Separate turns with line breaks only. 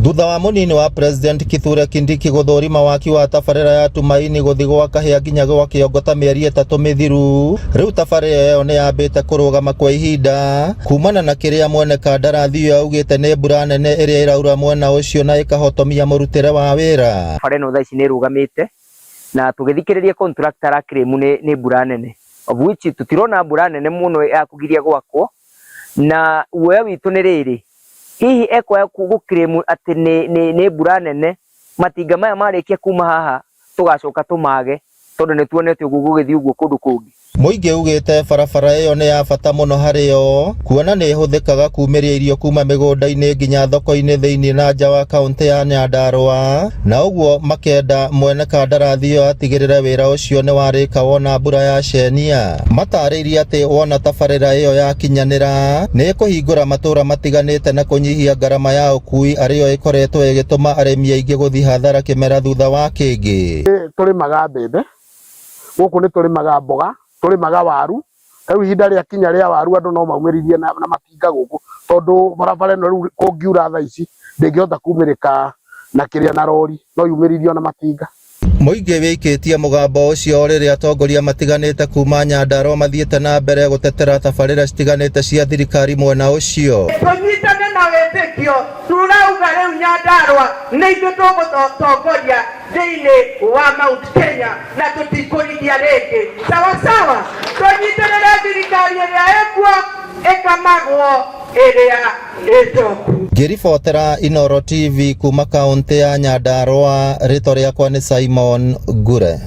Thutha wa munini wa President Kithure Kindiki guthurima waki wa tabarĩra ya Tumaini guthi gwa Kahĩa nginya gwa Kĩongo ta mĩeri ĩtatũ mĩthiru, rĩu tabarĩra ĩyo nĩ yambĩte kũrũgama kwa ihinda kumana na kĩrĩa mwene kandarathi ĩyo augĩte nĩ mbura nene ĩrĩa ĩraura mwena ũcio na ĩkahotomia mũrutĩre wa wĩra.
Bara ĩno thaa ici nĩ ĩrũgamĩte na tũgĩthikĩrĩria contractor ara claim nĩ mbura nene, of which tũtirona mbura nene mũno ya kũgiria gwakwo. Na guoya witũ nĩ rĩrĩ, hihi ekwaga gũ claim atĩ nĩ mbura nene, matinga maya marĩkia kuma haha tũgacoka tũmage tondũ nĩ tuonete ũguo gũgĩthiĩ ũguo kũndũ kũngĩ.
Mũingĩ ugĩte barabara ĩyo nĩ ya bata mũno harĩ o kuona nĩ ĩhũthĩkaga kumĩria irio kuma mĩgũnda-inĩ nginya thoko-inĩ thĩinĩ na nja wa kaũntĩ ya Nyandarua, na ũguo makenda mwene kandarathi ĩyo atigĩrĩre wĩra ũcio nĩ warĩka wona mbura yacenia. Matarĩirie atĩ wona tabarĩra ĩyo yakinyanĩra nĩ ĩkũhingũra matũra matiganĩte na kũnyihia ngarama ya ũkui arĩyo ĩkoretwo ĩgĩtũma arĩmi aingĩ gũthiĩ hathara kĩmera thutha wa kĩngĩ.
Tũrĩmaga mbembe gũkũ, nĩ tũrĩmaga mboga, tũrĩmaga waru. Rĩu ihinda rĩa kinya rĩa waru, andũ no maumĩririe na matinga gũkũ, tondũ barabara ĩno rĩu kũngiura thaa ici ndĩngĩhota kumĩrĩka na kĩrĩa na rori, no yumĩririo na matinga.
Mũingĩ wĩikĩtie mũgambo ũcio rĩrĩa atongoria matiganĩte kuma Nyandarua mathiĩte na mbere gũtetera tabarĩra citiganĩte cia thirikari mwena ũcio.
Tũnyitane na wĩtĩkio, turauga rĩu Nyandarua nĩ ithuĩ tũgũtongoria thĩinĩ wa Mount Kenya na tũtikũrigia rĩngĩ. Sawa sawa, tũnyitĩrĩre thirikari ĩrĩa ĩkuo ĩkamagwo ĩrĩa ĩnjoku.
Ngĩribotera Inooro TV kuma kaũntĩ ya Nyandarua, rĩtwa rĩakwa nĩ Simon Ngure.